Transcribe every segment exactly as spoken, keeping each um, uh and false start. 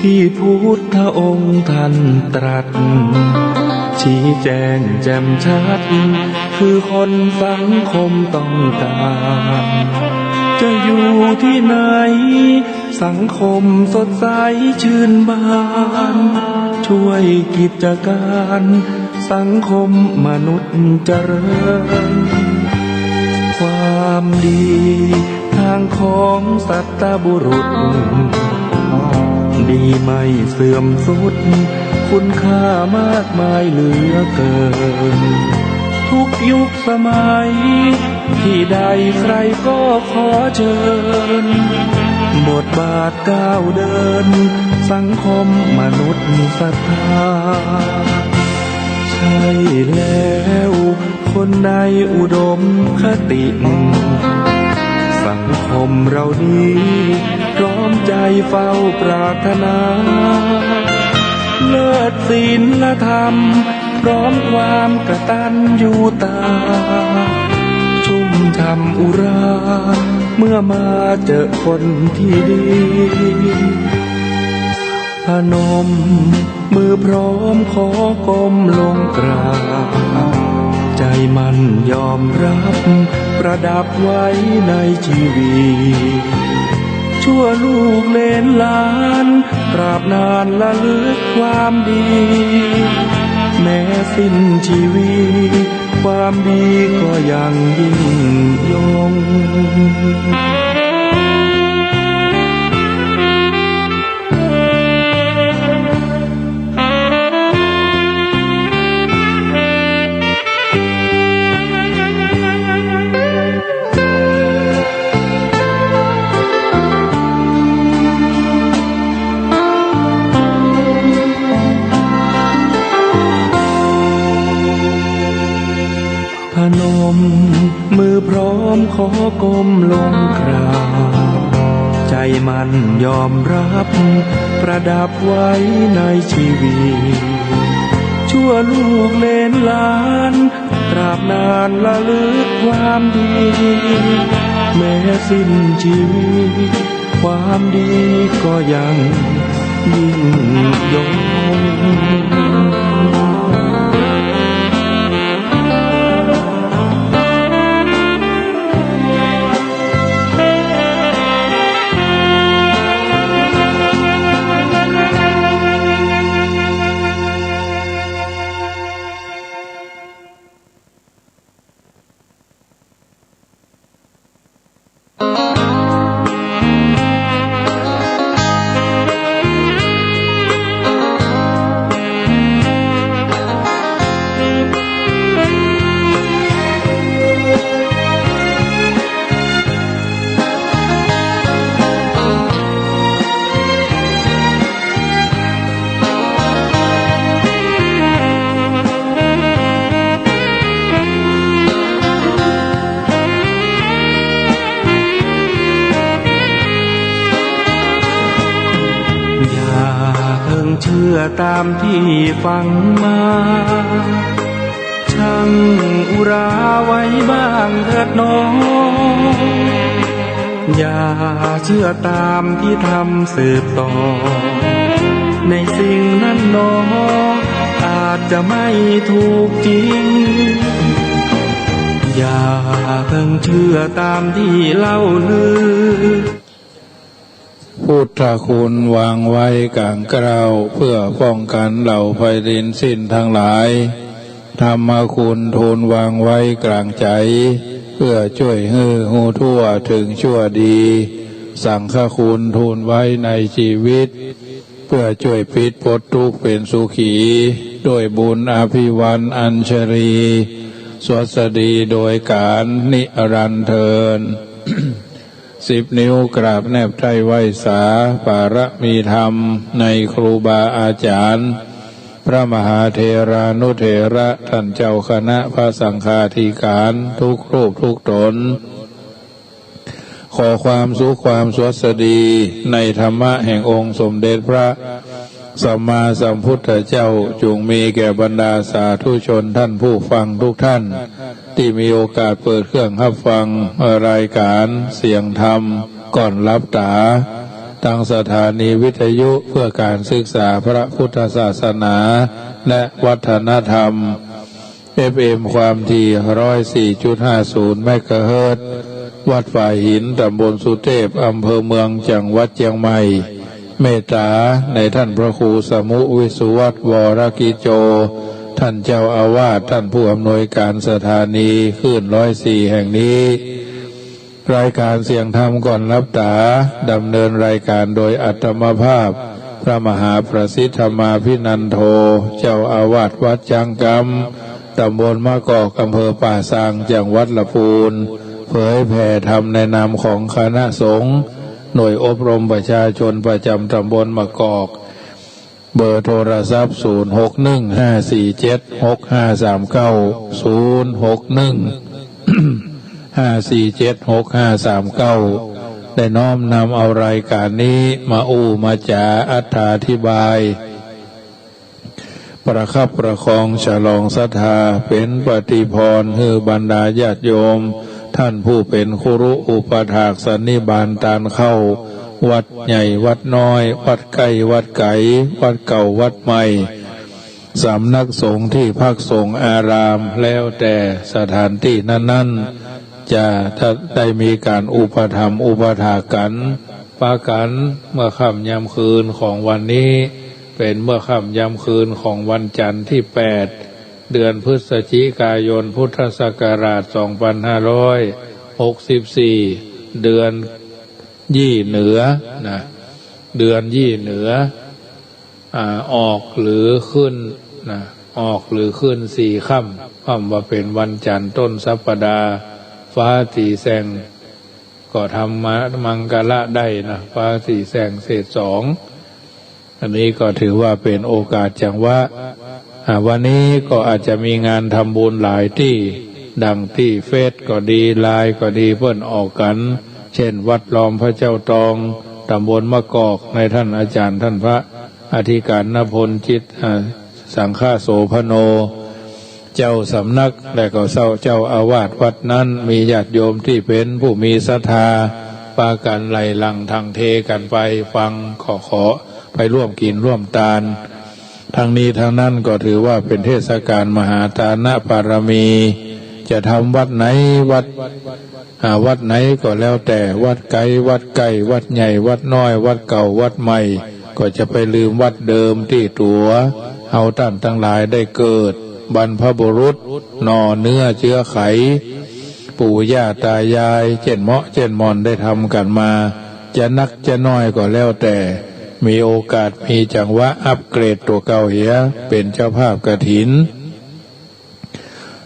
ที่พุทธองค์ท่านตรัส ชี้แจงแจ่มชัด คือคนสังคมต้องการ จะอยู่ที่ไหน สังคมสดใสชื่นบาน ช่วยกิจการ สังคมมนุษย์เจริญ ความดีทางของสัตบุรุษ ดีไม่เสื่อมทรุด คุณค่ามากมายเหลือเกิน ทุกยุคสมัย ที่ใดใครก็ขอเชิญ บทบาทก้าวเดิน สังคมมนุษย์ศรัทธา ใช่แล้ว คนในอุดมคติ สังคมเรานี้ พร้อมใจเฝ้าปรารถนา เลิศศีลธรรม พร้อมความกตัญญูตา ชุ่มฉ่ำอุรา เมื่อมาเจอคนที่ดี พนมมือพร้อมขอก้มลงกราบ ใจมั่นยอมรับ ประดับไว้ในชีวิต ชั่วลูกเหลนหลาน ตราบนานระลึกความดี แม้สิ้นชีวิต ความดีก็ยังยิ่งยง พนมมือพร้อมขอก้มลงกราบ ใจมั่นยอมรับ ประดับไว้ในชีวิต ชั่วลูกเหลนหลาน ตราบนานระลึกความดี แม้สิ้นชีวิต ความดีก็ยังยิ่งยง อย่าเพิ่งเชื่อตามที่ฟังมา ชั่งอุราไว้บ้างเถิดน้อง อย่าเชื่อตามที่ทำสืบต่อ ในสิ่งนั้นหนอ อาจจะไม่ถูกจริง อย่าเพิ่งเชื่อตามที่เล่าลือ พุทธคุณวางไว้กลางเกล้า เพื่อป้องกันเหล่าภัยรินสิ้นทั้งหลาย ธรรมคุณทูลวางไว้กลางใจ๋ เพื่อจ้วยหื้อฮู้ทั่วเถิงชั่วดี สังฆคุณทูลไว้ในชีวิต เพื่อจ้วยปิดปลดตุ๊กข์เป๋นสุขี ด้วยบุญอภิวาทอัญชลี สวัสดีโดยกาลนิรันดร์เทอญ สิบนิ้วกราบแนบใต้ไหว้สา ปารมีธรรมในครูบาอาจ๋ารย์ พระมหาเถรานุเถระ ต้านเจ้าคณะพระสังฆาธิการ ทุกรูปทุกต๋น ขอความสุขความสวัสดี ในธรรมะแห่งองค์สมเด็จพระสัมมาสัมพุทธเจ้า จุ่งมีแก่บรรดาสาธุชนต้านผู้ฟังทุกต้าน ตี้มีโอกาสเปิดเครื่องฮับฟังรายก๋านเสียงธรรมก่อนหลับต๋า ทางสถานีวิทยุเพื่อการศึกษาพระพุทธศาสนาและวัฒนธรรม เอฟเอ็ม ความถี่ ร้อยสี่จุดห้าศูนย์ เมกะเฮิรตซ์ วัดฝายหิน ตำบลสุเตพ อำเภอเมือง จังหวัดเจียงใหม่ เมตตาในท่านพระครูสมุห์ วิสุวัฒน์ วรกิจโจ ท่านเจ้าอาวาส ท่านผู้อำนวยการสถานีคลื่น ร้อยสี่ แห่งนี้ รายการเสียงธรรมก่อนหลับต๋า ดำเนินรายการโดยอาตมาภาพ พระมหาประสิทธิ์ธรรมาภินันโท เจ้าอาวาสวัดจังกำ ตำบลมะกอก อำเภอป่าซาง จังหวัดละปูน เผยแผ่ธรรมในนามของคณะสงฆ์ หน่วยอบรมประชาชนประจำตำบลมะกอก เบอร์โทรศัพท์ ศูนย์ หก หนึ่ง ห้า สี่ เจ็ด หก ห้า สาม เก้า ศูนย์ หก หนึ่ง ห้า สี่ เจ็ด หก ห้า สาม เก้า ได้น้อมนำเอารายการนี้มาอู้มาจ๋าอธิบาย ประคับประคองฉลองศรัทธา เป๋นปฏิภรณ์หื้อบรรดาญาติโยม ท่านผู้เป๋นครุอุปถากสันนิบาตตานเข้า วัดใหญ่วัดน้อย วัดใก้วัดไก๋ วัดเก่าวัดใหม่ สำนักสงฆ์ที่พักสงฆ์อาราม แล้วแต่สถานตี้นั้นๆ จะได้มีก๋านอุปถัมภ์อุปถากกั๋น ปากั๋นเมื่อค่ำยามคืนของวันนี้ เป๋นเมื่อค่ำยามคืนของวันจันทร์ตี้แปด เดือนพฤศจิกายน พุทธศักราช สองพันห้าร้อยหกสิบสี่ เดือนยี่เหนือนะ เดือนยี่เหนือ อ่า ออกหรือขึ้นนะ ออกหรือขึ้นสี่ค่ำ ค่ำว่าเป๋นวันจันทร์ต้นสัปดาห์ ฟ้าสีแส่ง ก็ทำมามังคละได้นะ ฟ้าสีแส่งเศษสอง อันนี้ก็ถือว่าเป๋นโอกาสจังหวะ อ่า วันนี้ก็อาจจะมีงานทำบุญหลายตี้ ดังตี้เฟซก็ดี ไลน์ก็ดี เปิ้นออกกั๋น เช่น วัดลอมพระเจ้าตอง ตำบลมะกอก ในท่านอาจ๋ารย์ท่านพระอธิการณพลจิต อ่า สังฆโสภโณ เจ้าสำนัก และก็เจ้า เจ้าอาวาสวัดนั้น มีญาติโยมตี้เป๋นผู้มีศรัทธา ปากั๋นไหล่หลั่งถ่างเทกั๋นไปฟัง ก็ขอไปร่วมกิ๋นร่วมตาน ทั้งนี้ทั้งนั้นก็ถือว่าเป๋นเทศกาลมหาทานปารมี จะทำวัดไหนวัด อ่า วัดไหนก็แล้วแต่ วัดไก๋วัดใก้ วัดใหญ่วัดน้อย วัดเก่าวัดใหม่ ก็จะไปลืมวัดเดิมตี้ตั๋วเฮาต้านตังหลายได้เกิด บรรพบุรุษ หน่อเนื้อเจื๊อไข ปู่ย่าต๋ายาย เจ๊นเมาะเจ๊นหม่อนได้ทำกั๋นมา จะนักจะน้อยก็แล้วแต่ มีโอกาสมีจังหวะอัปเกรดตั๋วเก่าเหีย เป๋นเจ้าภาพกฐิน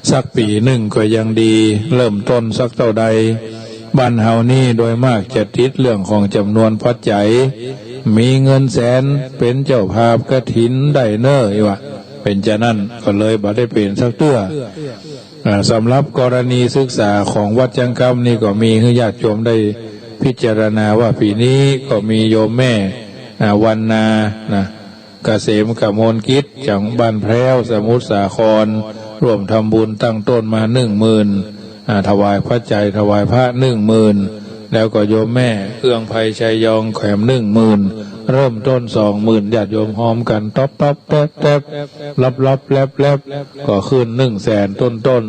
สักปี๋นึ่งก็ยังดี เริ่มต้นสักเต้าใด บ้านเฮานี่โดยมากจะติดเรื่องของจ๋ำนวนปัจจัย มีเงินแสนเป๋นเจ้าภาพกฐินได้เน้อ ว่าเป๋นจานั้น ก็เลยบ่ได้เป๋นสักเตื้อ อ่า สำหรับกรณีศึกษาของวัดจังกำนี่ก็มีหื้อญาติโยมได้พิจารณาว่าปี๋นี้ก็มีโยมแม่ อ่า วรรณา นะ เกษมกมลกิจ จากบ้านแพร้ว สมุทรสาคร ร่วมทำบุญตั้งต้นมาหนึ่งหมื่น อ่า ถวายปัจจัยถวายพระหนึ่งหมื่น แล้วก็โยมแม่เอื้องไพชัยยองแถมหนึ่งหมื่น เริ่มต้นสองหมื่น ญาติโยมฮอมกั๋นต๊อบต๊อบแต๊บแต๊บ ลับลับแลบแลบ ก็ขึ้นหนึ่งแสนต้นต้น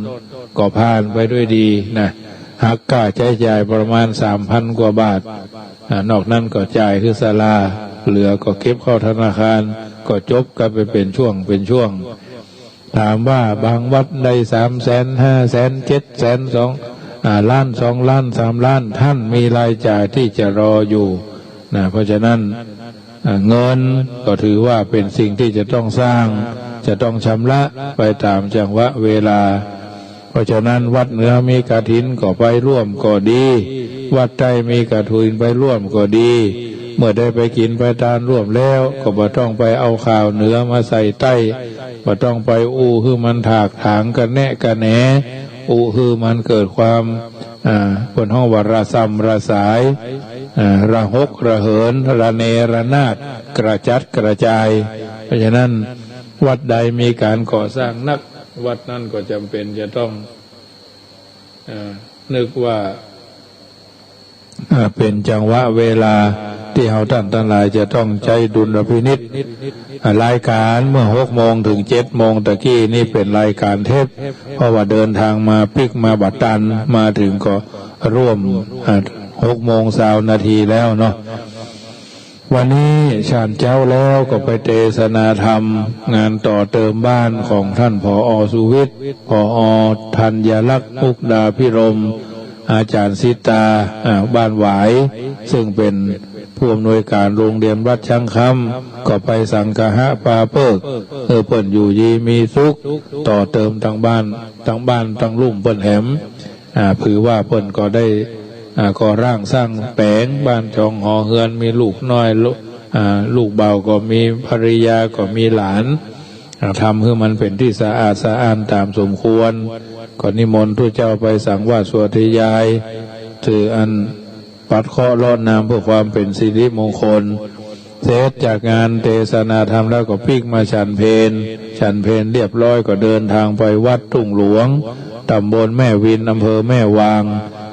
ก็ผ่านไปด้วยดีนะ หักค่าใจ๊จ่ายประมาณสามพันกว่าบาท อ่า นอกนั้นก็จ่ายหื้อศาลา เหลือก็เก็บเข้าธนาคาร ก็จบกั๋นไปเป๋นช่วงเป๋นช่วง ถามว่าบางวัดได้สามแสน ห้าแสน เจ็ดแสน สอง อ่า ล้าน สองล้าน สามล้าน ท่านมีรายจ่ายตี้จะรออยู่นะ เพราะฉะนั้น อ่า เงินก็ถือว่าเป๋นสิ่งตี้จะต้องสร้าง จะต้องชำระไปต๋ามจังหวะเวลา เพราะฉะนั้นวัดเหนือมีกฐินก็ไปร่วมก็ดี วัดใต้มีกฐินไปร่วมก็ดี เมื่อได้ไปกิ๋นไปตานร่วมแล้ว ก็บ่ต้องไปเอาข่าวเหนือมาใส่ใต้ บ่ต้องไปอู้หื้อมันถากถางกระแนะกระแหน อู้หื้อมันเกิดความ อ่า เปิ้นฮ้องว่าระส่ำระสาย อ่า ระหกระเหิน ระเนระนาด กระจัดกระจาย เพราะฉะนั้น วัดใดมีก๋านก่อสร้างนัก วัดนั้นก็จ๋ำเป๋นจะต้อง เอ่อ นึกว่า เอ่อ เป๋นจังหวะเวลา ตี้เฮาต้านตังหลายจะต้องใจ๊ดุลพินิจ อ่า รายก๋านเมื่อหกโมงเถิงเจ็ดโมงตะกี้นี้เป๋นรายก๋านเทป เพราะว่าเดินตางมาปิ๊กมาบ่ตัน มาเถิงก็ร่วม อ่า หกโมงซาวนาทีแล้วเนาะ วันนี้ฉันเจ๊าแล้วก็ไปเตสนาธรรม งานต่อเติมบ้านของต้าน ผอ.สุวิทย์ ผอ.ธัญลักษณ์ มุกดาภิรมย์ อาจ๋ารย์สิตา อ่า บ้านหวาย ซึ่งเป๋นผู้อำนวยก๋านโฮงเฮียนวัดจ๊างคำ ก็ไปสังคหะปาเปิ้ก หื้อเปิ้นอยู่ดีมีสุข ต่อเติมตังบ้าน ตังบ้านตังลุ่มเปิ้นแหม อ่า ถือว่าเปิ้นก็ได้ อ่า ก่อร่างสร้างแป๋งบ้านจองหอเฮือน มีลูกน้อย ลูก อ่า ลูกบ่าวก็มี ภริยาก็มี หลาน อ่า ทำหื้อมันเป๋นตี้สะอาดสะอ้านต๋ามสมควร ก็นิมนต์ตุ๊เจ้าไปสังวาสสวดทยาย ถืออันปัดเคราะห์เลาะนามเปื้อความเป๋นสิริมงคล เสร็จจากงานเตสนาธรรมแล้วก็ปิ๊กมาฉันเพล ฉันเพลเรียบร้อยก็เดินตางไปวัดทุ่งหลวง ต๋ำบลแม่วิน อำเภอแม่วาง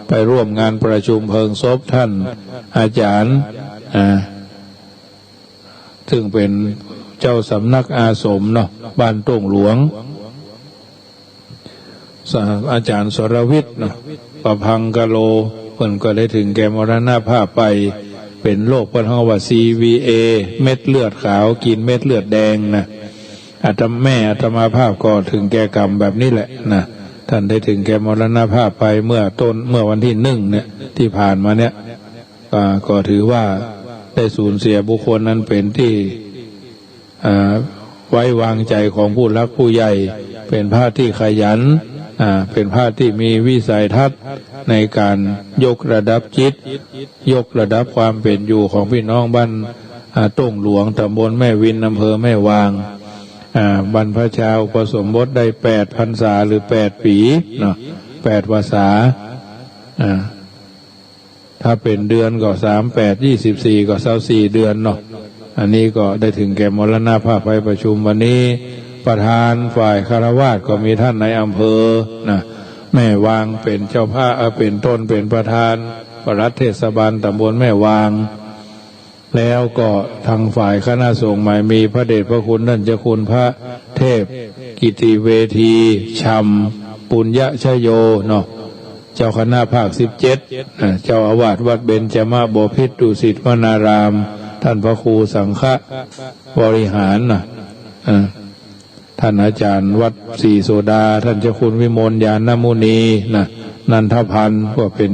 ไปร่วมงานประชุมเพลิงศพต้านอาจ๋ารย์ อ่า ซึ่งเป๋นเจ้าสำนักอาสมเนาะ บ้านทุ่งหลวง ส- อาจ๋ารย์สรวิทย์เนาะ ประภังกะโล เปิ้นก็ได้เถิงแก่มรณภาพไป เป๋นโรคเปิ้นฮ้องว่า ซีวีเอ เม็ดเลือดขาวกิ๋นเม็ดเลือดแดงนะ อาตมา แม่อาตมาภาพก็เถิงแก่ก๋รรมแบบนี้แหละนะ ต้านได้เถิงแก่มรณภาพไปเมื่อต้น เมื่อวันตี้หนึ่งเนี่ย ตี้ผ่านมาเนี่ย อ่า ก็ถือว่าได้สูญเสียบุคคลอันเป๋นตี้ อ่า ไว้วางใจ๋ของผู้หลักผู้ใหญ่ เป๋นพระตี้ขยัน อ่า เป๋นพระตี้มีวิสัยทัศน์ในก๋านยกระดับจิต ยกระดับความเป๋นอยู่ของพี่น้องบ้าน อ่า ทุ่งหลวง ต๋ำบลแม่วิน อำเภอแม่วาง อ่า บรรพชาอุปสมบทได้แปดพรรษาหรือแปดปี๋เนาะ แปดพรรษา อ่า ถ้าเป๋นเดือนก็สามแปด ยี่สิบสี่ ก็ซาวสี่เดือนเนาะ อันนี้ก็ได้เถิงแก่มรณภาพไป ประชุมวันนี้ ประธานฝ่ายฆราวาสก็มีต้านนายอำเภอนะ แม่วางเป๋นเจ้าภาพ เอ่อ เป๋นต้นเป๋นประธาน ปลัดเทศบาลต๋ำบลแม่วาง แล้วก็ตางฝ่ายคณะสงฆ์หมายมีพระเดชพระคุณต้านเจ้าคุณพระเทพกิติเวที ฉ่ำปุญญชโยเนาะ เจ้าคณะภาคสิบเจ็ด อ่า เจ้าอาวาสวัดเบญจมบพิตรดุสิตวนาราม ต้านพระครูสังฆบริหารนะ อ่า ต้านอาจ๋ารย์วัดศรีโสดา ต้านเจ้าคุณวิมลญาณมุนีนะ นันทพันธ์ ก็เป๋น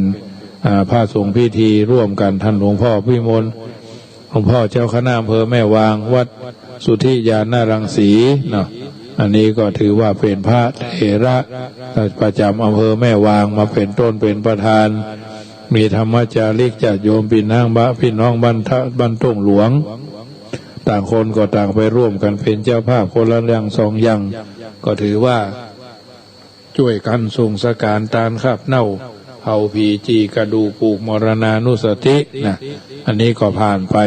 อ่า พระสงฆ์พิธีร่วมกั๋น ต้านหลวงพ่อวิมล หลวงพ่อเจ้าคณะอำเภอแม่วาง วัดสุทธิญาณรังสีเนาะ อันนี้ก็ถือว่าเป๋นพระเถระประจ๋ำอำเภอแม่วาง มาเป๋นต้นเป๋นประธาน มีธรรมจาริกญาติโยมปี้น้องบ้า ปี้น้องบ้านทะ บ้านทุ่งหลวง ต่างคนก็ต่างไปร่วมกั๋นเป๋นเจ้าภาพคนละอย่างสองอย่าง ก็ถือว่า จ้วยกั๋นส่งสก๋านตานคาบเน่า เผาผีจี่กระดูก ผูกมรณานุสตินะ อันนี้ก็ผ่านไป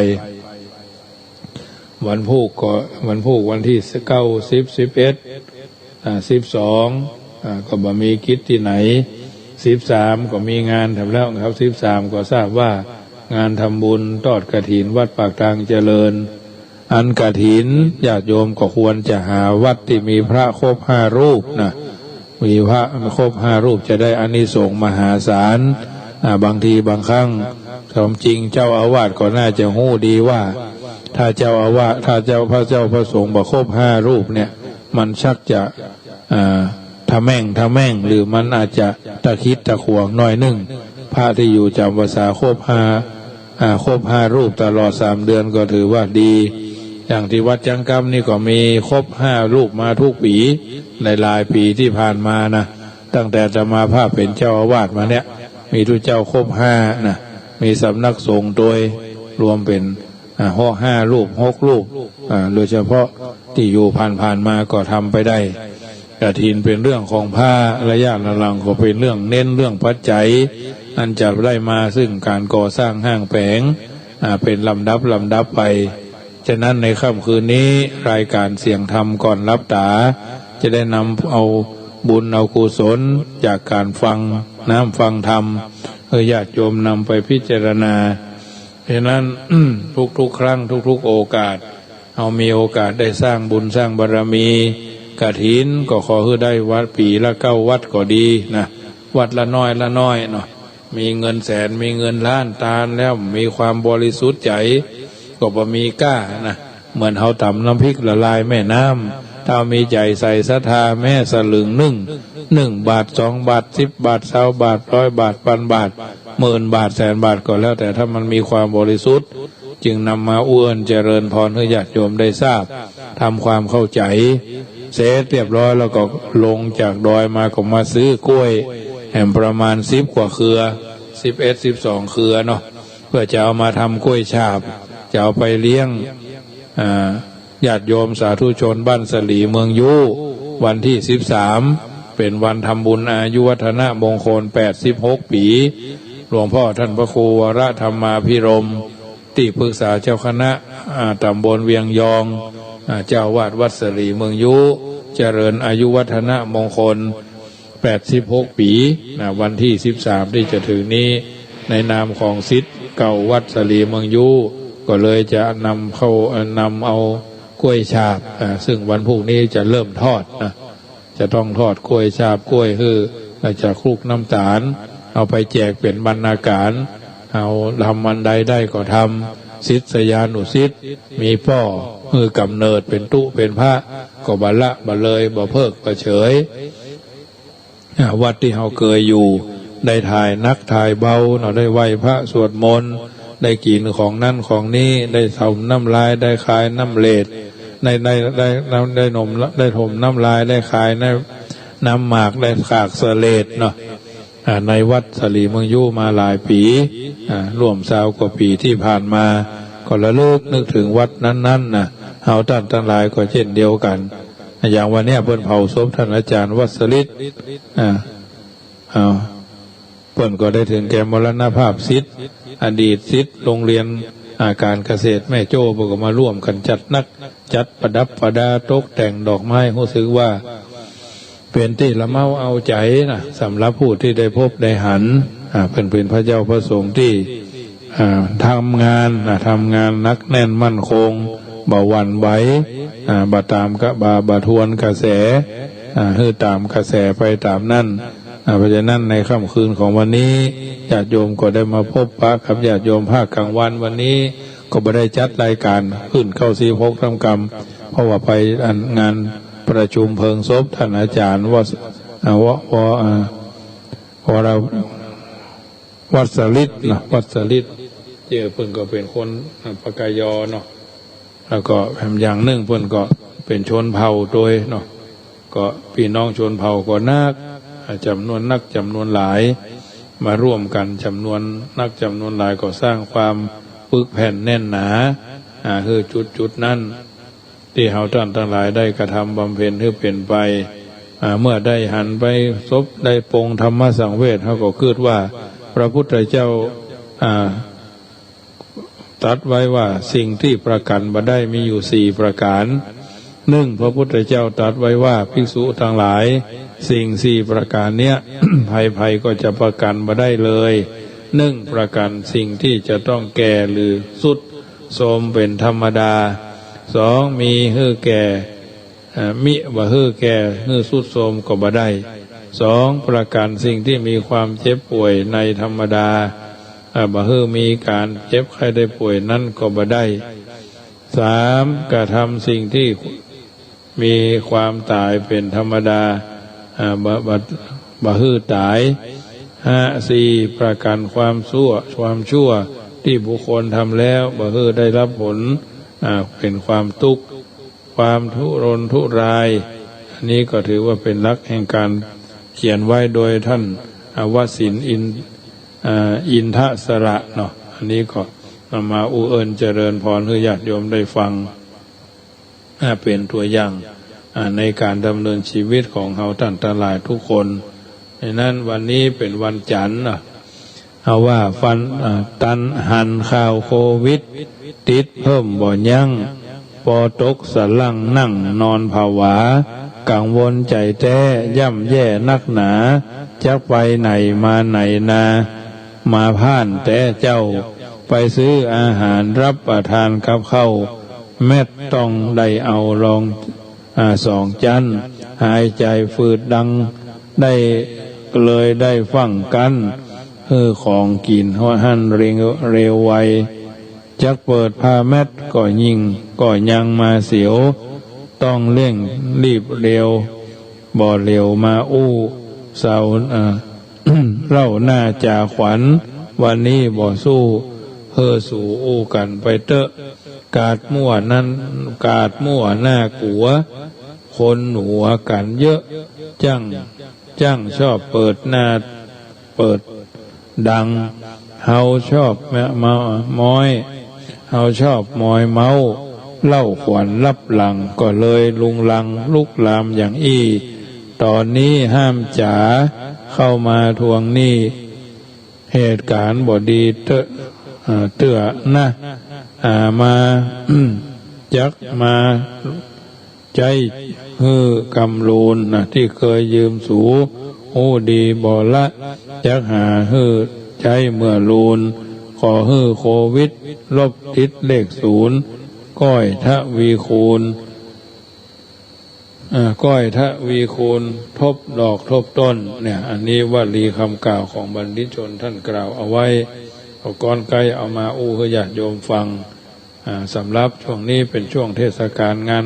วันพูกก็ วันพูกวันตี้เก้า สิบ สิบเอ็ด อ่า สิบสอง อ่า ก็บ่มีกิจตี้ไหน สิบสาม ก็มีงานแถมแล้วครับ สิบสาม ก็ทราบว่างานทำบุญทอดกฐินวัดปากทางเจริญ อันกฐินญาติโยมก็ควรจะหาวัดตี้มีพระครบห้ารูปนะ มีพระครบห้ารูปจะได้อานิสงส์มหาศาล อ่า บางทีบางครั้ง ความจริงเจ้าอาวาสก็น่าจะฮู้ดีว่า ถ้าเจ้าอาวาส ถ้าเจ้า พระเจ้าพระสงฆ์บ่ครบห้ารูปเนี่ย มันชักจะ อ่า ทะแม่งทะแม่ง หรือมันอาจจะตะขิดตะขวงหน้อยนึ่ง พระตี้อยู่จำพรรษาครบห้า อ่า ครบห้ารูปตลอดสามเดือนก็ถือว่าดี อย่างตี้วัดจ๊างกำนี่ก็มีครบห้ารูปมากู้ปี๋ ในหลายปี๋ตี้ผ่านมานะ ตั้งแต่อาตมาภาพเป๋นเจ้าอาวาสมาเนี่ย มีตุ๊เจ้าครบห้านะ มีสำนักสงฆ์โดยรวมเป๋น อ่า ห้ารูป หกรูป อ่า โดยเฉพาะตี้อยู่ผ่านๆ มาก็ทำไปได้ กฐินเป๋นเรื่องของพระ ระยะหลังๆ ก็เป๋นเรื่องเน้นเรื่องปัจจัย อันจะได้มาซึ่งก๋านก่อสร้างห้างแป๋ง อ่า เป๋นลำดับลำดับไป ฉะนั้นในค่ำคืนนี้รายก๋านเสียงธรรมก่อนหลับต๋า จะได้นำเอาบุญเอากุศลจากก๋านฟังน้ำฟังธรรม หื้อญาติโยมนำไปพิจารณา ฉะนั้น ทุกๆ ครั้ง ทุกๆ โอกาส เฮามีโอกาสได้สร้างบุญสร้างบารมีกฐิน ก็ขอหื้อได้วัดปี๋ละเก้าวัดก็ดีนะ วัดละน้อยละน้อยเนาะ มีเงินแสน มีเงินล้าน ตานแล้วมีความบริสุทธิ์ใจ๋ ก็บ่มีก้านะ เหมือนเฮาต๋ำน้ำพริกละลายแม่น้ำ ถ้ามีใจ๋ใส่ศรัทธา แม้สลึงนึ่ง นึ่งบาท สองบาท สิบบาท ซาวบาท ร้อยบาท ปันบาท หมื่นบาท แสนบาทก็แล้วแต่ ถ้ามันมีความบริสุทธิ์ จึงนำมาอู้เอิ้นเจริญพรหื้อญาติโยมได้ทราบ ทำความเข้าใจ๋ เสร็จเรียบร้อยแล้วก็ลงจากดอยมาก็มาซื้อกล้วยแหมประมาณสิบกว่าเครือ สิบเอ็ด สิบสอง เครือเนาะ เพื่อจะเอามาทำกล้วยฉาบ จะเอาไปเลี้ยง อ่า ญาติโยมสาธุชนบ้านสลีเมืองยู วันตี้สิบสาม เป๋นวันทำบุญอายุวัฒนมงคล แปดสิบหก ปี๋ หลวงพ่อท่านพระครูวรธรรมาภิรมย์ ตี้ปรึกษาเจ้าคณะ อ่า ต๋ำบลเวียงยอง อ่า เจ้าอาวาสวัดสลีเมืองยู เจริญอายุวัฒนมงคล แปดสิบหก ปี๋นะ วันตี้สิบสาม ตี้จะเถิงนี้ ในนามของศิษย์เก่าวัดสลีเมืองยู ก็เลยจะนำเข้า เอ่อ นำเอากล้วยฉาบ อ่า ซึ่งวันพรุ่งนี้จะเริ่มทอดนะ จะต้องทอดกล้วยฉาบกล้วยหื้อ แล้วจะคลุกน้ำต๋าล เอาไปแจกเป๋นบรรณาก๋าน เอาทำอันใดได้ก็ทำ ศิษยานุศิษย์ มีป้อหื้อกำเนิดเป๋นตุ๊เป๋นพระ ก็บ่ละบ่เลย บ่เพิกบ่เฉย อ่า วัดตี้เฮาเกยอยู่ ได้ถ่ายหนักถ่ายเบาเนาะ ได้ไหว้พระสวดมนต์ ได้กิ๋นของนั้นของนี้ ได้ถมน้ำลาย ได้คายน้ำเลส ได้ ได้ ได้ ได้ ได้นม ได้ถมน้ำลาย ได้คายน้ำ น้ำหมาก ได้ขากเสลดเนาะ อ่า ในวัดสลีเมืองยูมาหลายปี๋ อ่า ร่วมซาวกว่าปี๋ตี้ผ่านมา ก็ระลึกนึกเถิงวัดนั้นๆ นะ เฮาต้านตังหลายก็เช่นเดียวกั๋น อย่างวันเนี้ยเปิ้นเผาศพต้านอาจ๋ารย์วัสริต อ่า เอา เปิ้นก็ได้เถิงแก่มรณภาพ ศิษย์ อดีตศิษย์โรงเรียน อ่า ก๋านเกษตรแม่โจ้ เปิ้นก็มาร่วมกั๋นจัดหนัก จัดประดับประดา ตกแต่งดอกไม้ ฮู้สึกว่าเป๋นตี้ละเมาเอาใจ๋นะ สำหรับผู้ตี้ได้พบได้หัน อ่า เปิ้นเป๋นพระเจ้าพระสงฆ์ตี้ อ่า ทำงานนะ ทำงานหนักแน่นมั่นคง บ่หวั่นไหว อ่า บ่ต๋ามกะ บ่ บ่ทวนกระแส อ่า หื้อต๋ามกระแสไปต๋ามนั้น อ่า เพราะฉะนั้นในค่ำคืนของวันนี้ ญาติโยมก็ได้มาพบปะกับญาติโยมภาคกลางวัน วันนี้ก็บ่ได้จัดรายก๋านขึ้นเก้าสิบหก ต๋ามกำ เพราะว่าไปอันงานประชุมเพลิงศพต้านอาจ๋ารย์วส- อ่า ว- ว- อ่า วร- วัสริตนะ วัสริต เจ้าเปิ้นก็เป๋นคน อ่า ปากกยอเนาะ แล้วก็แถมอย่างนึ่งเปิ้นก็เป๋นชนเผ่าตวยเนาะ ก็ปี้น้องชนเผ่าก็นัก อ่า จ๋ำนวนนักจ๋ำนวนหลาย มาร่วมกั๋นจ๋ำนวนนักจ๋ำนวนหลาย ก็สร้างความปึกแผ่นแน่นหนา อ่า หื้อจุดๆ นั้น ตี้เฮาต้านตังหลายได้กระทำบำเพ็ญหื้อเป๋นไป อ่า เมื่อได้หันไปศพ ได้ปลงธรรมสังเวช เฮาก็กึ๊ดว่าพระพุทธเจ้า อ่า ตรัสไว้ว่าสิ่งตี้ประกั๋นบ่ได้มีอยู่สี่ประก๋าน นึ่ง พระพุทธเจ้าตรัสไว้ว่า ภิกษุตังหลาย สิ่งสี่ประก๋านเนี้ย ใผๆ ก็จะประกั๋นบ่ได้เลย นึ่ง ประกั๋นสิ่งตี้จะต้องแก่หรือทรุดโทรมเป๋นธรรมดา สอง มีหื้อแก่ เอ่อ มิ บ่หื้อแก่หื้อทรุดโทรมก็บ่ได้ สอง ประกั๋นสิ่งตี้มีความเจ็บป่วยในธรรมดา เอ่อ บ่หื้อมีก๋านเจ็บไข้ได้ป่วยนั้นก็บ่ได้ สาม กระทำสิ่งตี้มีความต๋ายเป๋นธรรมดา เอ่อ บ่ บ่ บ่หื้อต๋าย ห้า สี่ ประกั๋นความซั่ว ความชั่วตี้บุคคลทำแล้ว บ่หื้อได้รับผล อ่า เป๋นความตุ๊กข์ ความทุรนทุราย อันนี้ก็ถือว่าเป๋นหลักแห่งก๋านเขียนไว้โดยต้าน อ่า วสินทร์ อิน- อ่า อินทสระเนาะ อันนี้ก็นำมาอู้เอิ้นเจริญพรหื้อญาติโยมได้ฟัง อ่า เป๋นตั๋วอย่าง อ่า ในก๋านดำเนินจีวิตของเฮาต้านตังหลายกู้คน ในนั้นวันนี้เป๋นวันจั๋นทร์เนาะ เฮาว่าฟัน อ่า ตันหันข่าวโควิด ติดเพิ่มบ่ยั้ง ปอตกสะหลั้งนั่งนอนผวา กังวลใจ๋แต๊ ย่ำแย่นักหนา จักไปไหนมาไหนนา มาพ่านแต๊เจ้า ป ไปซื้ออาหารรับประทานกับข้าวเม็ด ต้องได้เอารอง อ่า สองจั๊น หายใจ๋ฝืดดังได้ เลยได้ฟั่งกั๊น หื้อของกิ๋นหั้นเร็ว เร็วไว จักเปิดผ้าแม็ดก็ยิ่ง ก็ยังมาเสียว ต้องเร่งรีบเร็ว บ่เหลียวมาอู้เศร้า อ่า เล่าหน้าจ่าขวัญ วันนี้บ่สู้ หื้อสูอู้กั๋นไปเต๊อะ กาดมั่วนั้น กาดมั่วน่ากลัว คนหัวกั๋นเยอะ จั้ง จั้งชอบเปิดหน้า เปิดดัง เฮาชอบมะ มะ มอย เฮาชอบมอยเมา เล่าขวัญลับหลัง ก็เลยลุงลังลุกลามอย่างอี้ ต๋อนนี้ห้ามจ๋าเข้ามาทวงหนี้ เหตุก๋ารณ์บ่ดีเต๊อะ อ่า เต๊อะนะ อ่า มา จักมา ใจ๊หื้อกำลูนนะ ตี้เกยยืมสู ฮู้ดีบ่ละ จักหาหื้อใจ๊เมื่อลูน ขอหื้อโควิดลบติดเลขศูนย์ ก้อยทวีคูณ อ่า ก้อยทวีคูณ ทบดอกทบต้น เนี่ย อันนี้วลีกำกล่าวของบัณฑิตชนต้านกล่าวเอาไว้ ก็ก้อนใก้เอามาอู้หื้อญาติโยมฟัง อ่า สำหรับช่วงนี้เป๋นช่วงเทศกาลงาน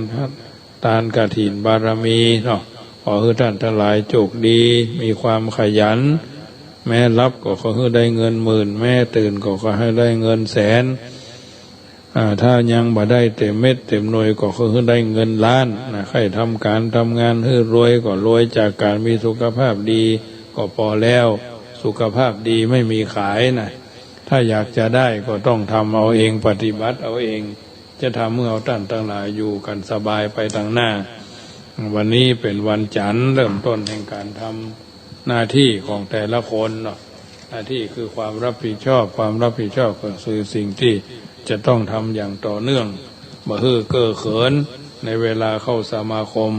ตานกฐินบารมีเนาะ ขอหื้อต้านตังหลายโจคดี มีความขยัน แม้หลับก็ขอหื้อได้เงินหมื่น แม้ตื่นก็ขอหื้อได้เงินแสน อ่า ถ้ายังบ่ได้เต๋มเม็ดเต๋มหน่วยก็ขอหื้อได้เงินล้านนะ ใค่ทำก๋านทำงานหื้อรวยก็รวยจากก๋านมีสุขภาพดีก็ปอแล้ว สุขภาพดีไม่มีขายนะ ถ้าอยากจะได้ก็ต้องทำเอาเอง ปฏิบัติเอาเอง จะทำหื้อเฮาต้านตังหลายอยู่กั๋นสบายไปตังหน้า วันนี้เป๋นวันจั๋นทร์ เริ่มต้นแห่งก๋านทำหน้าตี้ของแต่ละคนเนาะ หน้าตี้คือความรับผิดชอบ ความรับผิดชอบก็คือสิ่งตี้จะต้องทำอย่างต่อเนื่อง บ่หื้อเก้อเขินในเวลาเข้าสมาคม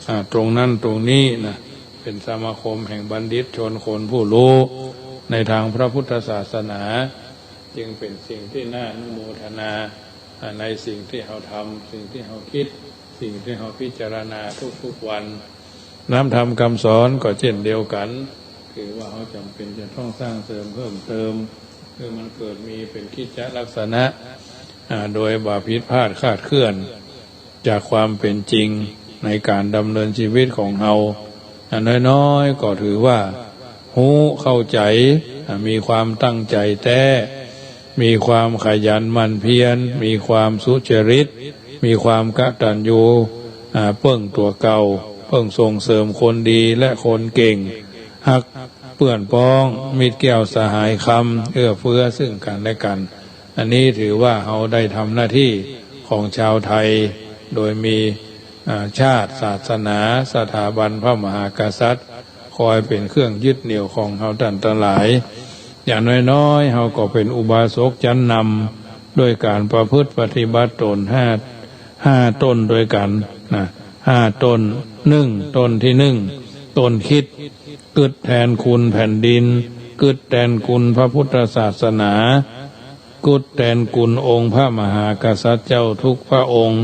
อ่า ตรงนั้นตรงนี้นะ เป๋นสมาคมแห่งบัณฑิตชนคนผู้ฮู้ในตางพระพุทธศาสนา จึงเป๋นสิ่งตี้น่าอนุโมทนา อ่า ในสิ่งตี้เฮาทำ สิ่งตี้เฮากึ๊ด สิ่งตี้เฮาพิจารณาทุกๆ วัน น้ำธรรมกำสอนก็เจ้นเดียวกั๋น คือว่าเฮาจ๋ำเป๋นจะต้องสร้างเสริมเพิ่มเติม คือมันเกิดมีเป๋นกิจจลักษณะ อ่า โดยบ่ผิดพลาดคลาดเคลื่อน จากความเป๋นจริงในก๋านดำเนินจีวิตของเฮา อย่างน้อยๆ ก็ถือว่าฮู้เข้าใจ๋ อ่า มีความตั้งใจ๋แต๊ มีความขยันหมั่นเพียร มีความสุจริต มีความกตัญญู อ่า เปิ้งตั๋วเก่า เปิ้งส่งเสริมคนดีและคนเก่ง ฮักเปื้อนป๊อง มิตรแก้วสหายคำ เอื้อเฟื้อซึ่งกั๋นและกั๋น อันนี้ถือว่าเฮาได้ทำหน้าตี้ของชาวไทย โดยมี อ่า ชาติ ศาสนา สถาบันพระมหากษัตริย์ คอยเป๋นเครื่องยึดเหนี่ยวของเฮาต้านตังหลาย อย่างน้อยๆ เฮาก็เป๋นอุบาสกจั๊นนำ โดยก๋านประพฤติปฏิบัติต๋นห้า ห้าต้นโดยกั๋นนะ ห้าต้น นึ่ง ต้นตี้นึ่ง ต้นกึ๊ด กึ๊ดแตนคุณแผ่นดิน กึ๊ดแตนคุณพระพุทธศาสนา กึ๊ดแตนคุณองค์พระมหากษัตริย์เจ้าทุกพระองค์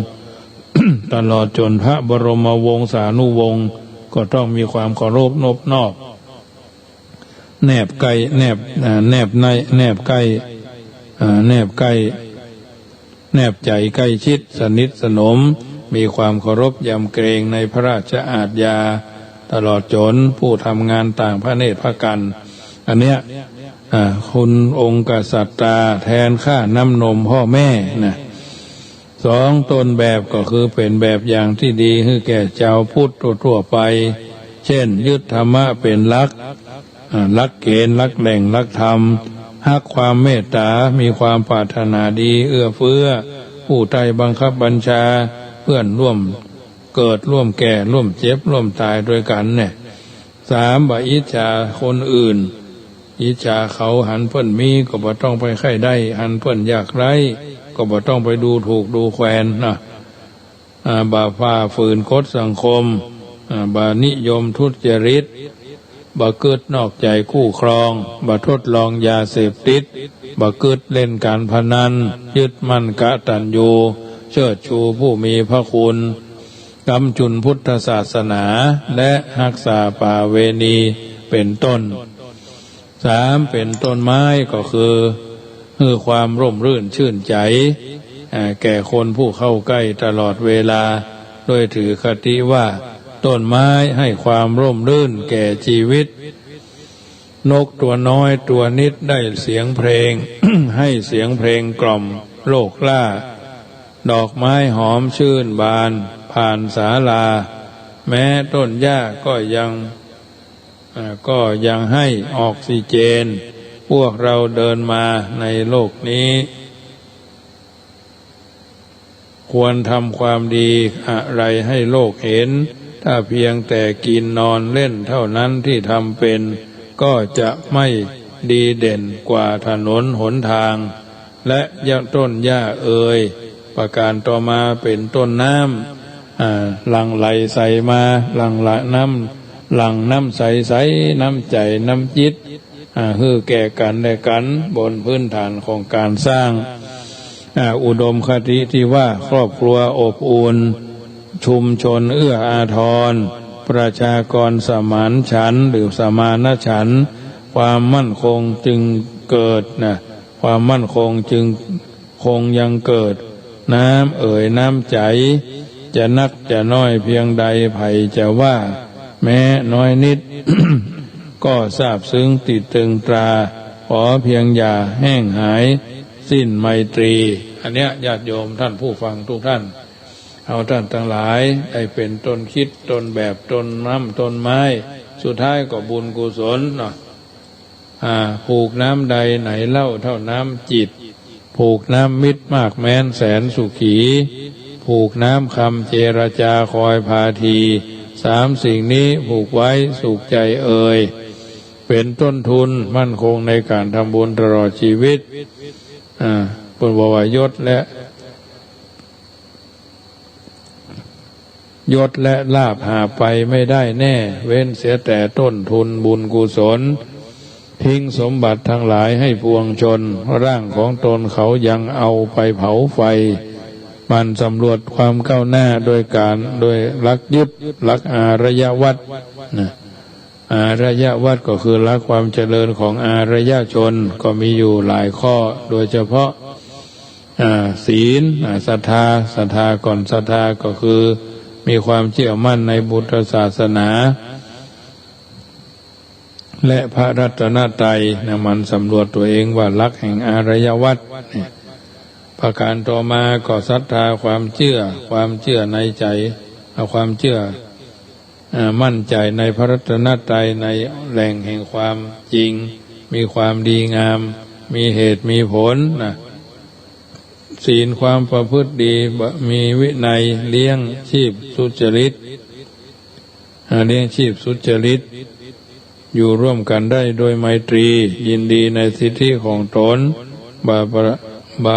ตลอดจ๋นพระบรมวงศานุวงศ์ ก็ต้องมีความเคารพนบนอบ แนบใก้ แนบ อ่า แนบใน แนบใก้ อ่า แนบใก้ แนบใจ๋ใก้ชิด สนิทสนม มีความเคารพยำเกรงในพระราชอาชญา ตลอดจ๋นผู้ทำงานต่างพระเนตรพระกัณฑ์ อันเนี้ย อ่า คุณองค์กษัตริย์แตนค่าน้ำนมพ่อแม่นะ สอง ต้นแบบก็คือเป๋นแบบอย่างตี้ดีหื้อแก่จาวพุทธทั่วๆ ไป เจ้น ยึดธรรมะเป๋นหลัก อ่า หลักเก๋ณฑ์ หลักแหล่ง หลักธรรม ฮักความเมตต๋า มีความปรารถนาดี เอื้อเฟื้อ ผู้ใต้บังคับบัญชา เปื้อนร่วมเกิด ร่วมแก่ ร่วมเจ็บ ร่วมต๋ายตวยกั๋นเนี่ย สาม บ่อิจฉาคนอื่น อิจฉาเขา หันเปิ้นมีก็บ่ต้องไปใค่ได้ หันเปิ้นยากไร้ก็บ่ต้องไปดูถูกดูแควนนะ อ่า บ่ฝ่าฝืนกฎสังคม อ่า บ่นิยมทุจริต บ่กึ๊ดนอกใจ๋คู่ครอง บ่ทดลองยาเสพติด บ่กึ๊ดเล่นก๋านพนัน ยึดมั่นกตัญญู เชิดชูผู้มีพระคุณ กำจุนพุทธศาสนา และฮักษาประเวณี เป๋นต้น สาม เป๋นต้นไม้ก็คือ หื้อความร่มรื่นชื่นใจ๋ อ่า แก่คนผู้เข้าใก้ตลอดเวลา โดยถือคติว่า ต้นไม้ให้ความร่มรื่นแก่ชีวิต นกตัวน้อยตัวนิดได้เสียงเพลง ให้เสียงเพลงกล่อมโลกล่า ดอกไม้หอมชื่นบานผ่านศาลา แม้ต้นหญ้าก็ยัง อ่า ก็ยังให้ออกซิเจน พวกเราเดินมาในโลกนี้ ควรทำความดีอะไรให้โลกเห็น ถ้าเพียงแต่กินนอนเล่นเท่านั้นที่ทำเป็น ก็จะไม่ดีเด่นกว่าถนนหนทาง และต้นหญ้าเอย ประการต่อมาเป๋นต้นน้ำ อ่า หลั่งไหลใสมา หลั่งไหลน้ำ หลั่งน้ำใสๆ น้ำใจ๋น้ำจิต อ่า หื้อแก่กั๋นและกั๋น บนพื้นฐานของก๋านสร้าง อ่า อุดมคติที่ว่าครอบครัวอบอุ่น ชุมชนเอื้ออาทร ประชากรสมานฉันท์หรือสมานฉันท์ ความมั่นคงจึงเกิดนะ ความมั่นคงจึงคงยังเกิด น้ำเอยน้ำใจ๋ จะนักจะน้อยเพียงใดใผจะว่า แม้น้อยนิด ก็ซาบซึ้งติดตึงตรา ขอเพียงอย่าแห้งหาย สิ้นไมตรี อันเนี้ยญาติโยมท่านผู้ฟังทุกท่าน เฮาต้านตังหลายได้เป๋นต้นคริสต์ ต้นแบบ ต้นน้ำ ต้นไม้ สุดท้ายก็บุญกุศลเนาะ อ่า ผูกน้ำใดไหนเล่าเท่าน้ำจิต ผูกน้ำมิตรมากแม้นแสนสุขี ผูกน้ำคำเจรจาคอยพาที สามสิ่งนี้ผูกไว้สุขใจเอย เป๋นต้นทุนมั่นคงในก๋านทำบุญตลอดชีวิต อ่า เปิ้นบอกว่ายศและ ยศและลาภหาไปไม่ได้แน่ เว้นเสียแต่ต้นทุนบุญกุศล ทิ้งสมบัติทั้งหลายให้ปวงชน ร่างของตนเขายังเอาไปเผาไฟ หมั่นสำรวจความก้าวหน้าโดยก๋าน โดยหลักยึดหลักอารยวัตรนะ อารยวัตรก็คือหลักความเจริญของอารยชน ก็มีอยู่หลายข้อ โดยเฉพาะ อ่า ศีล อ่า ศรัทธา ศรัทธาก่อน ศรัทธาก็คือมีความเชื่อมั่นในพุทธศาสนา และพระรัตนตรัยนะ หมั่นสำรวจตัวเองว่าหลักแห่งอารยวัตรเนี่ย ประการต่อมาก็ศรัทธาความเชื่อ ความเชื่อในใจ๋ เอาความเชื่อ อ่า มั่นใจ๋ในพระรัตนตรัย ในแหล่งแห่งความจริง มีความดีงาม มีเหตุมีผลนะ ศีลความประพฤติดี มีวินัย เลี้ยงชีพสุจริต อ่า เลี้ยงชีพสุจริต อยู่ร่วมกันได้โดยไมตรี ยินดีในสิทธิของตน บ่ประ บ่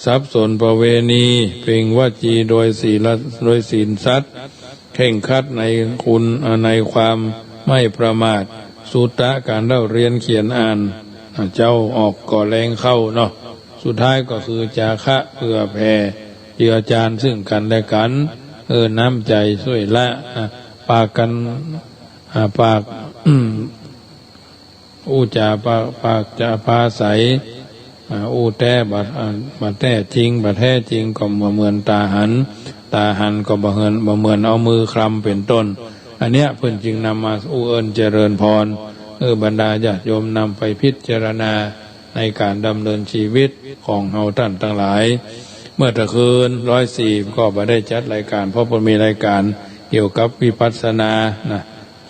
สับสนประเวณี เพ่งวจีโดยศีล โดยศีลสัตย์ เคร่งครัดในคุณ ในความไม่ประมาท สุตะ ก๋านเล่าเรียนเขียนอ่าน เจ้าออกก่อแลงเข้าเนาะ สุดท้ายก็คือจาคะ เผื่อแผ่เจือจานซึ่งกั๋นและกั๋น เออ น้ำใจ๋ซ่วยละ อ่ะ ปากกั๋น อ่ะ ปาก อู้จ๋าปาก ปากจ๋าปาใส อ่า อู้แต๊บ่ อ่า บ่แต๊จริง บ่แต๊จริง ก็บ่เหมือนต๋าหัน ต๋าหันก็บ่เหมือน บ่เหมือนเอามือคลำเป๋นต้น อันเนี้ยเปิ้นจึงนำมาอู้เอิ้นเจริญพร เออ บรรดาญาติโยมนำไปพิจารณาในก๋านดำเนินชีวิตของเฮาต้านตังหลาย เมื่อตะคืนร้อยสี่ก็บ่ได้จัดรายก๋าน เพราะบ่มีรายก๋านเกี่ยวกับวิปัสสนานะ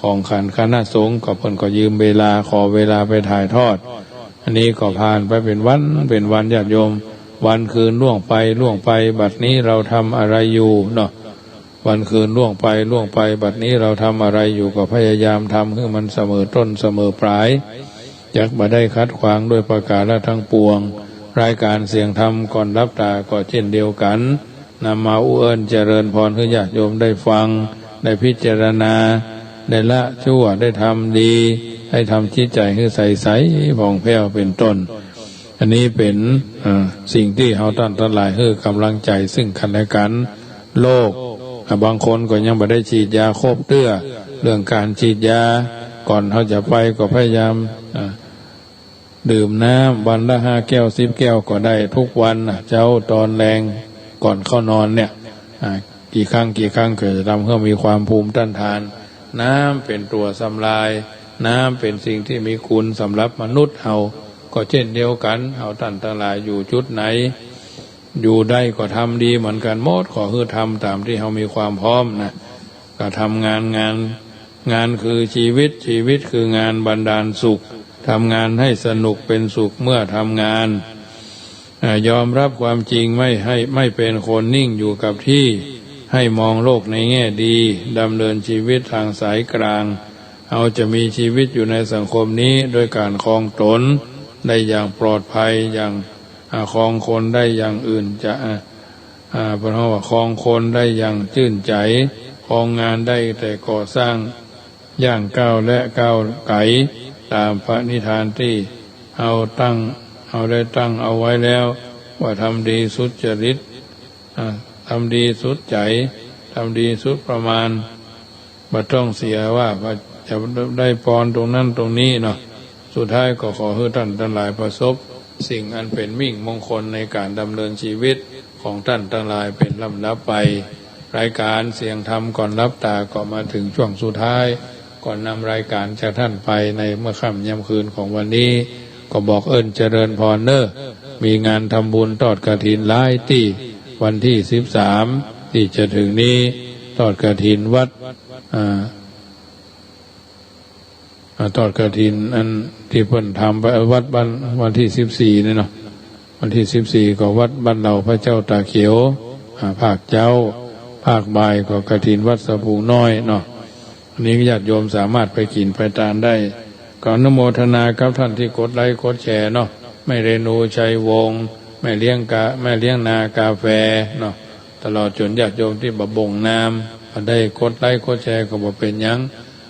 ของขันคณะสงฆ์ ก็เปิ้นก็ยืมเวลา ขอเวลาไปถ่ายทอด อันนี้ก็ผ่านไปเป๋นวันเป๋นวัน ญาติโยม วันคืนล่วงไปล่วงไป บัดนี้เราทำอะไรอยู่เนาะ วันคืนล่วงไปล่วงไป บัดนี้เราทำอะไรอยู่ ก็พยายามทำหื้อมันเสมอต้นเสมอปลาย จักบ่ได้ขัดขวางด้วยประก๋าละทั้งปวง รายก๋านเสียงธรรมก่อนหลับต๋าก็เจ้นเดียวกั๋น นำมาอู้เอิ้นเจริญพรหื้อญาติโยมได้ฟัง ได้พิจารณา ได้ละชั่ว ได้ทำดี ได้ทำจิตใจ๋หื้อใสๆ ผ่องแผ้ว เป๋นต้น อันนี้เป๋น เอ่อ สิ่งตี้เฮาต้านตังหลายหื้อก๋ำลังใจ๋ซึ่งกั๋นและกั๋น โรค อ่ะ บางคนก็ยังบ่ได้ฉีดยาครบเตื้อ เรื่องก๋านฉีดยา ก่อนเฮาจะไปก็พยายาม อ่ะ ดื่มน้ำวันละห้าแก้ว สิบแก้วก็ได้ ทุกวันน่ะ เจ๊า ตอนแลง ก่อนเข้านอนเนี่ย อ่า กี่ครั้งกี่ครั้งก็จะทำหื้อมีความภูมิต้านทาน น้ำเป๋นตั๋วสำลาย น้ำเป๋นสิ่งตี้มีคุณสำหรับมนุษย์เฮา ก็เจ้นเดียวกั๋น เฮาต้านตังหลายอยู่จุดไหน อยู่ได้ก็ทำดีเหมือนกั๋นหมด ขอหื้อทำต๋ามตี้เฮามีความพร้อมนะ ก็ทำงาน งาน งานคือชีวิต ชีวิตคืองานบันดาลสุข ทำงานให้สนุกเป๋นสุขเมื่อทำงาน อ่า ยอมรับความจริง ไม่ให้ ไม่เป๋นคนนิ่งอยู่กับตี้ ให้มองโลกในแง่ดี ดำเนินชีวิตทางสายกลาง เฮาจะมีชีวิตอยู่ในสังคมนี้โดยก๋านครองต๋นได้อย่างปลอดภัย อย่าง อ่า ครองคนได้อย่างอื่นจะ อ่า อ่า เปิ้นฮ้องว่าครองคนได้อย่างจื้นใจ๋ ครองงานได้แต่ก่อสร้าง ย่างก้าวและก้าวไก๋ ต๋ามปณิธานตี้เฮาตั้ง เฮาได้ตั้งเอาไว้แล้ว ว่าทำดีสุดจริต อ่า ทำดีสุดใจ๋ ทำดีสุดประมาณ บ่ต้องเสียว่า ว่าจะได้ปอนตรงนั้นตรงนี้เนาะ สุดท้ายก็ขอหื้อต้านตังหลายประสบสิ่งอันเป๋นมิ่งมงคลในก๋านดำเนินชีวิตของต้านตังหลายเป๋นลำดับไป รายก๋านเสียงธรรมก่อนหลับต๋าก็มาเถิงช่วงสุดท้าย ก่อนนำรายก๋านจากต้านไปในเมื่อค่ำยามคืนของวันนี้ ก็บอกเอิ้นเจริญพรเน้อ มีงานทำบุญทอดกฐินหลายตี้ วันตี้สิบสามตี้จะเถิงนี้ ทอดกฐินวัด อ่า อ่า ทอดกฐินอันตี้เปิ้นทำไปวัดบ้าน วันตี้สิบสี่นี่เนาะ วันตี้สิบสี่ก็วัดบ้านเหล่าพระเจ้าตาเขียว อ่า ภาคเจ๊า ภาคบ่ายก็กฐินวัดสะพุงน้อยเนาะ อันนี้ญาติโยมสามารถไปกิ๋นไปตานได้ ก็อนุโมทนากับต้านตี้กดไลก์กดแชร์เนาะ แม่เรนู ชัยวงศ์ แม่เลี้ยงกา แม่เลี้ยงนากาแฟเนาะ ตลอดจ๋นญาติโยมตี้บ่บ่งนาม บ่ได้กดไลก์กดแชร์ก็บ่เป๋นหยัง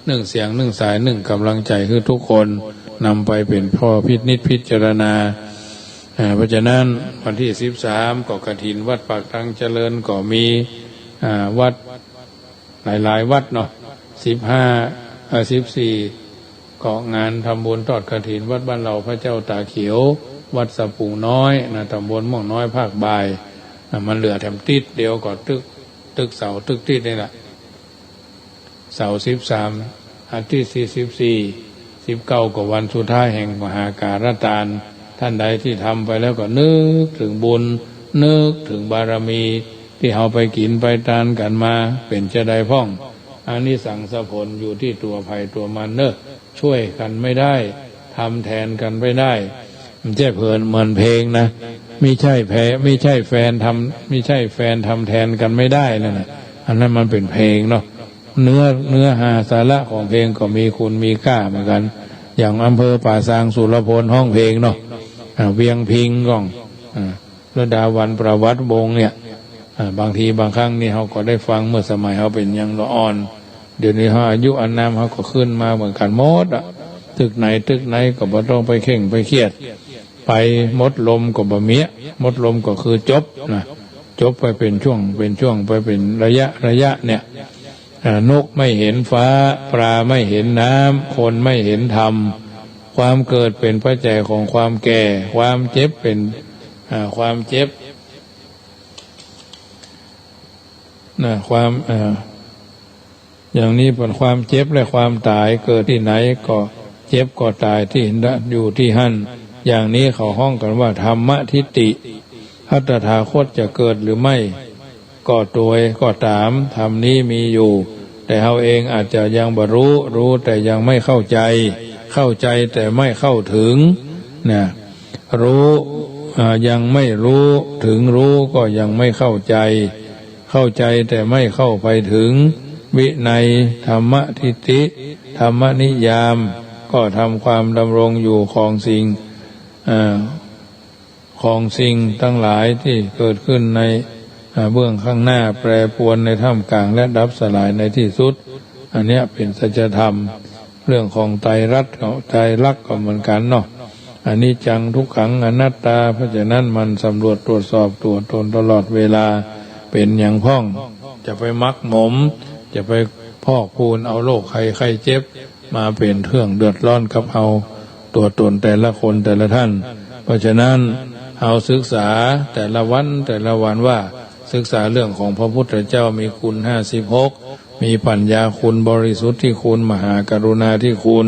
นึ่งเสียงนึ่งสายนึ่งก๋ำลังใจ๋หื้อทุกคน นำไปเป๋นข้อพินิจพิจารณา อ่า เพราะฉะนั้นวันตี้สิบสามก็กฐินวัดปากทางเจริญก็มี อ่า วัด หลายๆ วัดเนาะ สิบห้า เอ่อ สิบสี่ ก็งานทำบุญทอดกฐินวัดบ้านเหล่าพระเจ้าตาเขียว วัดสะพุงน้อยนะ ตำบลม่วงน้อย ภาคบ่ายนะ มันเหลือแถมติ๊ดเดียวก็ตึก ตึกเสาร์ตึกติ๊ดนี่แหละ เสาร์สิบสาม อาทิตย์ตี้สิบสี่ สิบเก้า ก็วันสุดท้ายแห่งมหาการตาน ต้านใดตี้ทำไปแล้วก็นึกเถิงบุญ นึกเถิงบารมี ตี้เฮาไปกิ๋นไปตานกั๋นมา เป๋นจาใดพ่อง อานิสังสผลอยู่ตี้ตั๋วใผตั๋วมันเน้อ ช่วยกั๋นไม่ได้ ทำแทนกั๋นไม่ได้ มันใจ้เผินเหมือนเพลงนะ ไม่ใช่แพ้ ไม่ใช่แฟนทำ ไม่ใช่แฟนทำแทนกันไม่ได้นั่นน่ะ อันนั้นมันเป๋นเพลงเนาะ เนื้อ เนื้อหาสาระของเพลงก็มีคุณมีค่าเหมือนกั๋น อย่างอำเภอป่าซางสุรพลฮ้องเพลงเนาะ อ่า เวียงพิงก่อง อ่า ระดาวัลย์ ประวัติวงศ์เนี่ย อ่า บางทีบางครั้งนี่เฮาก็ได้ฟังเมื่อสมัยเฮาเป๋นยังละอ่อน เดี๋ยวนี้เฮาอายุอานามเฮาก็ขึ้นมาเหมือนกั๋นหมดอะ ตึกไหนตึกไหนก็บ่ต้องไปเคร่งไปเครียด ไปหมดลมก็บ่เมีย หมดลมก็คือจบนะ จบไปเป๋นช่วงเป๋นช่วง ไปเป๋นระยะระยะเนี่ย อ่า นกไม่เห็นฟ้า ปลาไม่เห็นน้ำ คนไม่เห็นธรรม ความเกิดเป๋นปัจจัยของความแก่ ความเจ็บเป๋น อ่า ความเจ็บ นะ ความ เอ่อ อย่างนี้เป๋นความเจ็บและความต๋าย เกิดตี้ไหนก็เจ็บก็ต๋ายตี้ อยู่ตี้หั้น อย่างนี้เขาฮ้องกั๋นว่าธรรมทิฏฐิ พระตถาคตจะเกิดหรือไม่ ก็โดยก็ต๋าม ธรรมนี้มีอยู่ แต่เฮาเองอาจจะยังบ่ฮู้ ฮู้แต่ยังไม่เข้าใจ๋ เข้าใจ๋แต่ไม่เข้าเถิง นะ ฮู้ อ่า ยังไม่ฮู้ เถิงฮู้ก็ยังไม่เข้าใจ๋ เข้าใจ๋แต่ไม่เข้าไปเถิง วินัย ธรรมทิฏฐิ ธรรมนิยาม ก็ธรรมความดำรงอยู่ของสิ่ง อ่า ของสิ่งตังหลายตี้เกิดขึ้นใน อ่า เบื้องข้างหน้า แปรปรวนในท่ามกลาง และดับสลายในตี้สุด อันเนี้ยเป๋นสัจธรรม เรื่องของไตรลักษณ์ก็ ไตรลักษณ์ก็เหมือนกั๋นเนาะ อนิจจัง ทุกขัง อนัตตา เพราะฉะนั้นหมั่นสำรวจตรวจสอบตั๋วตนตลอดเวลา เป๋นหยังพ่อง จะไปหมักหมม จะไปพอกพูนเอาโรคภัยไข้เจ็บ มาเป๋นเครื่องเดือดร้อนกับเฮาตั๋วตนแต่ละคนแต่ละท่าน เพราะฉะนั้นเฮาศึกษาแต่ละวันแต่ละวันว่า ศึกษาเรื่องของพระพุทธเจ้ามีคุณห้าสิบหก มีปัญญาคุณ บริสุทธิคุณ มหากรุณาธิคุณ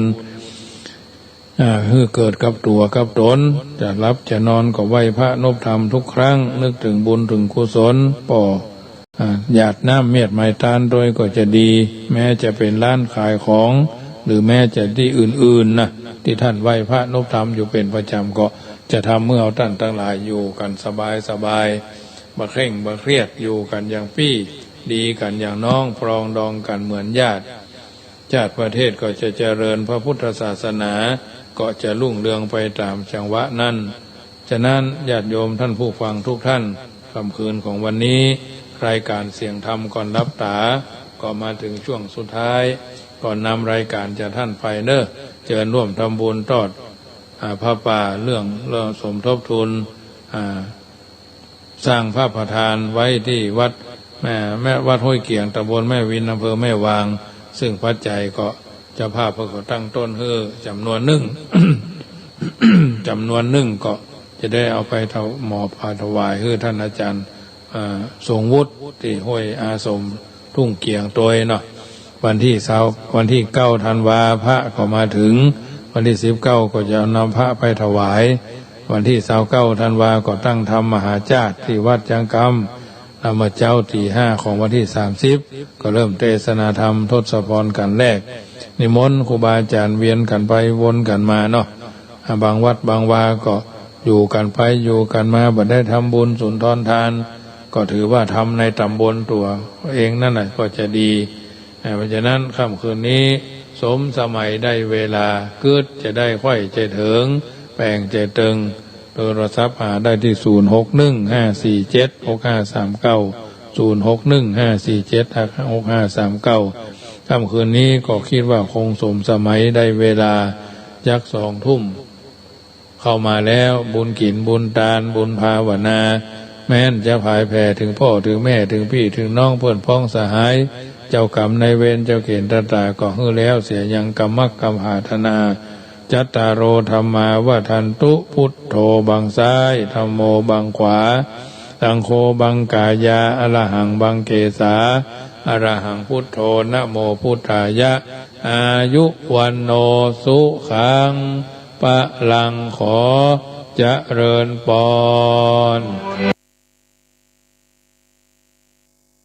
อ่า หื้อเกิดกับตั๋วกับตน จะหลับจะนอนก็ไหว้พระนบธรรมทุกครั้ง นึกถึงบุญถึงกุศล ป้อ อ่า หยาดน้ำเมียดไม้ตานโตยก็จะดี แม้จะเป๋นร้านขายของ หรือแม้จะตี้อื่นๆ นะ ตี้ท่านไหว้พระนบธรรมอยู่เป๋นประจ๋ำ ก็จะทำหื้อเฮาต้านตังหลายอยู่กั๋นสบายๆ บ่เคร่งบ่เครียด อยู่กั๋นอย่างปี้ ดีกั๋นอย่างน้อง ปรองดองกั๋นเหมือนญาติ ชาติประเทศก็จะเจริญ พระพุทธศาสนาก็จะรุ่งเรืองไปต๋ามจังหวะนั้น ฉะนั้นญาติโยมท่านผู้ฟังทุกท่าน ค่ำคืนของวันนี้ รายก๋านเสียงธรรมก่อนหลับต๋า ก็มาเถิงช่วงสุดท้าย ก่อนนำรายก๋านจากต้านไปเน้อ เจิญร่วมทำบุญตอด อ่า ผ้าป่า เรื่อง เรื่องสมทบทุน อ่า สร้างพระประธานไว้ตี้วัดแม่ แม่ วัดห้วยเกียง ตำบลแม่วิน อำเภอแม่วาง ซึ่งปัจจัยก็เจ้าภาพเปิ้นก็ตั้งต้นหื้อจ๋ำนวนนึ่ง จ๋ำนวนนึ่งก็จะได้เอาไปถว- มอบถวายหื้อต้านอาจ๋ารย์ อ่า ทรงวุฒิ ตี้ห้วยอาสม ทุ่งเกียงโตยเนาะ วันตี้ซาว วันตี้เก้าธันวาพระก็มาเถิง วันตี้สิบเก้าก็จะนำพระไปถวาย วันตี้ซาวเก้าธันวาก็ตั้งธรรมมหาชาติตี้วัดจังกำ แล้วเมื่อเจ๊าตี๋ห้าของวันตี้สามสิบ ก็เริ่มเตสนาธรรมทศพรกั๋นแรก นิมนต์ครูบาอาจ๋ารย์เวียนกั๋นไปวนกั๋นมาเนาะ อ่า บางวัดบางวาก็อยู่กั๋นไปอยู่กั๋นมา บ่ได้ทำบุญสุนทรทาน ก็ถือว่าทำในต๋ำบลตั๋วเองนั่นแหละก็จะดี อ่า เพราะฉะนั้นค่ำคืนนี้สมสมัยได้เวลา กึ๊ดจะได้ใค่จะเถิง แป๋งจะเติง โทรศัพท์หาได้ตี้ ศูนย์หกหนึ่งห้าสี่เจ็ดหกห้าสามเก้า ศูนย์หกหนึ่งห้าสี่เจ็ดหกห้าสามเก้า ค่ำคืนนี้ก็กึ๊ดว่าคงสมสมัยได้เวลา จักสองทุ่ม เข้ามาแล้ว บุญกิ๋นบุญตาน บุญภาวนา แม้นจะผายแผ่เถิงป้อเถิงแม่ เถิงปี้เถิงน้อง เปื้อนพ้องสหาย เจ้ากรรมนายเวร เจ้าเก๋ณฑ์ต่างๆ ก็หื้อแล้วเสียยังกำมักกำผาถนา จัตตาโร ธัมมา วัฑฒันตุ พุทโธ บังซ้าย ธัมโม บังขวา สังโฆ บังกายา อะระหัง บังเกสา อะระหัง พุทโธ นะโม พุทธายะ อายุ วัณโณ สุขัง พลัง ขอเจริญปอน